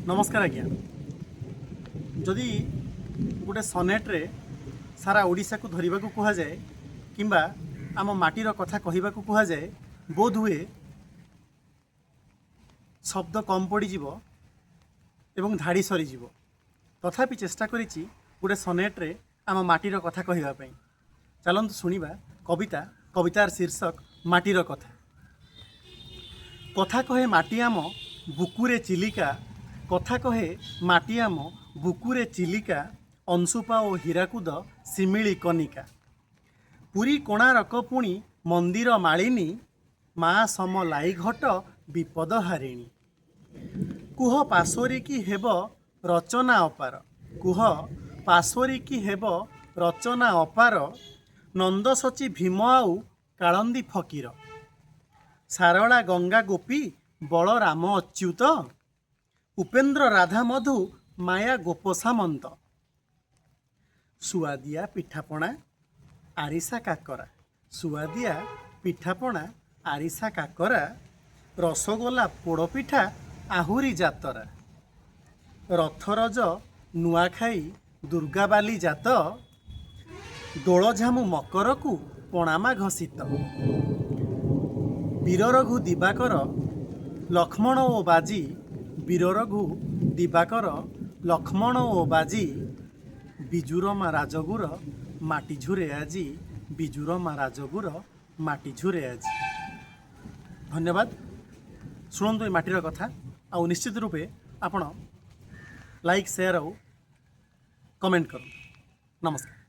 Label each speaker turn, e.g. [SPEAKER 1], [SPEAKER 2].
[SPEAKER 1] ନମସ୍କାର ଆଜ୍ଞା। ଯଦି ଗୋଟେ ସନେଟ୍ରେ ସାରା ଓଡ଼ିଶାକୁ ଧରିବାକୁ କୁହାଯାଏ କିମ୍ବା ଆମ ମାଟିର କଥା କହିବାକୁ କୁହାଯାଏ, ବୋଧହୁଏ ଶବ୍ଦ କମ୍ ପଡ଼ିଯିବ ଏବଂ ଧାଡ଼ି ସରିଯିବ। ତଥାପି ଚେଷ୍ଟା କରିଛି ଗୋଟେ ସନେଟ୍ରେ ଆମ ମାଟିର କଥା କହିବା ପାଇଁ। ଚାଲନ୍ତୁ ଶୁଣିବା କବିତା। କବିତାର ଶୀର୍ଷକ ମାଟିର କଥା। କଥା କହେ ମାଟି ଆମ ବୁକୁରେ ଚିଲିକା, କଥା କହେ ମାଟି ଆମ ବୁକୁରେ ଚିଲିକା, ଅଂଶୁପା ଓ ହୀରାକୁଦ, ଶିମିଳି କନିକା, ପୁରୀ କୋଣାରକ ପୁଣି ମନ୍ଦିର ମାଳିନୀ ମା ସମଲାଇ ଘଟ ବିପଦ ହାରିଣୀ। କୁହ ପାଶୋରି କି ହେବ ରଚନା ଅପାର, କୁହ ପାଶୋରି କି ହେବ ରଚନା ଅପାର, ନନ୍ଦ ସଚି ଭୀମ ଆଉ କାଳନ୍ଦୀ ଫକୀର, ସାରଳା ଗଙ୍ଗା ଗୋପୀ ବଳରାମ ଅଚ୍ୟୁତ, ଉପେନ୍ଦ୍ର ରାଧା ମଧୁ ମାୟା ଗୋପ ସାମନ୍ତ। ସୁଆଦିଆ ପିଠାପଣା ଆରିସା କାକରା, ସୁଆଦିଆ ପିଠାପଣା ଆରିସା କାକରା, ରସଗୋଲା ପୋଡ଼ପିଠା ଆହୁରି ଯାତରା, ରଥରଜ ନୂଆଖାଇ ଦୁର୍ଗାବାଲି ଜାତ, ଦୋଳଝାମୁ ମକରକୁ ପଣାମାଘ ଶୀତ, ବୀର ରଘୁ ଦିବାକର ଲକ୍ଷ୍ମଣ ଓ ବାଜି, ବୀର ରଘୁ ଦିବାକର ଲକ୍ଷ୍ମଣ ଓ ବାଜି, ବିଜୁରମା ରାଜଗୁର ମାଟି ଝୁରେ ଆଜି, ବିଜୁରମା ରାଜଗୁର ମାଟି ଝୁରେ ଆଜି। ଧନ୍ୟବାଦ। ଶୁଣନ୍ତୁ ଏ ମାଟିର କଥା ଆଉ ନିଶ୍ଚିତ ରୂପେ ଆପଣ ଲାଇକ୍, ସେୟାର ଆଉ କମେଣ୍ଟ କରନ୍ତୁ। ନମସ୍କାର।